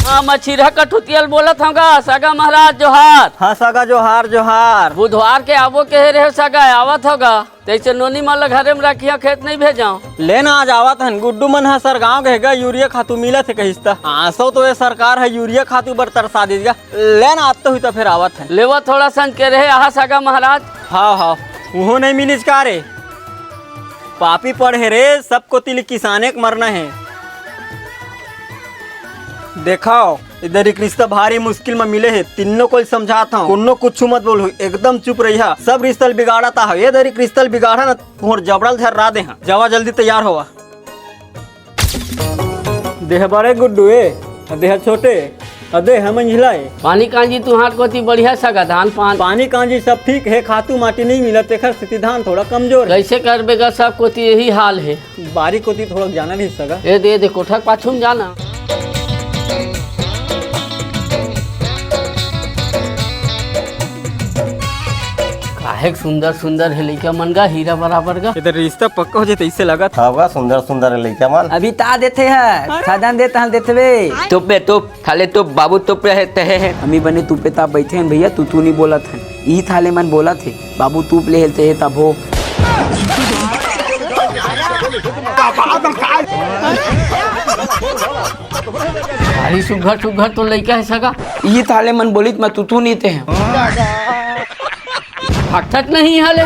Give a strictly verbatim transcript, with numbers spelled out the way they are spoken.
हाँ, मैं छिरहा कठुतिया ल बोलत हँव गा, सगा महाराज जोहार। हाँ सगा जोहार, जोहार। बुधवार के आबो केहे रहेव सगा, आवत हँव गा। तइसे नोनी मन ल घरे म रखिया, खेत नइ भेजँव। ले ना, आज आवत हन, गुड्डू मन ह सरगाँव गे हे गा, यूरिया खातू मिलत हे कहिस त। आसो तो ये सरकार ह यूरिया खातू बर तरसा दिस गा। ले ना, आत तो हुई त फेर आवत हन। लेवा थोड़ा सन के रहे, आहा सगा महाराज। हाव, हाव, उहो नइ मिलिस का रे? पापी पड़हे रे, सब कोति ले किसाने के मरना हे। देखव, ए दरी के रिश्ता भारी मुश्किल म मिले हे। तीनों कोई समझात हँव, कोनो कुछु मत बोलहू, एकदम चुप रहिहा। सब रिश्ता ल बिगाड़त आहव, ए दरी के रिश्ता ल बिगाड़हा न, तुँहर जबड़ा ल झर्रा देहँव। जावा जल्दी तैयार होवा। देह बड़े गुड्डू ए, देह छोटे, अदे हमन झिलाई। पानी कांजी तुँहर कोति बढ़िया सगा धान पान। पानी कांजी सब ठीक हे, खातू माटी नइ मिलत, तेखर सेती धान थोड़ा कमजोर हे। कइसे करबे गा, सब कोति यही हाल हे। बारी कोति थोड़ा जाना रहिस सगा। ए दे, दे, कोठा के पाछू म जाना। काहेक सुंदर सुंदर हे लइका मन गा, हीरा बराबर गा। ए दे रिश्ता पक्का हो जाए तइसे लगत। हव गा, सुंदर सुंदर हे लइका मन। अभी ता देथे हर, साधन दे तहन देथवे। तोप बे, तोप, थाले तोप, बाबू तोप रहे तहे हे। अमी बने तुपे ता बइठे हन भइया, तू तू नइ बोलत हन। ई थाले मन बोलत हे, बाबू तूप ले हेलते हे तब हो। भारी सुघर सुघर तो लइका हे सगा। ई थाले मन बोलित म तू तू नइ ते हे। हटत नहीं हाले।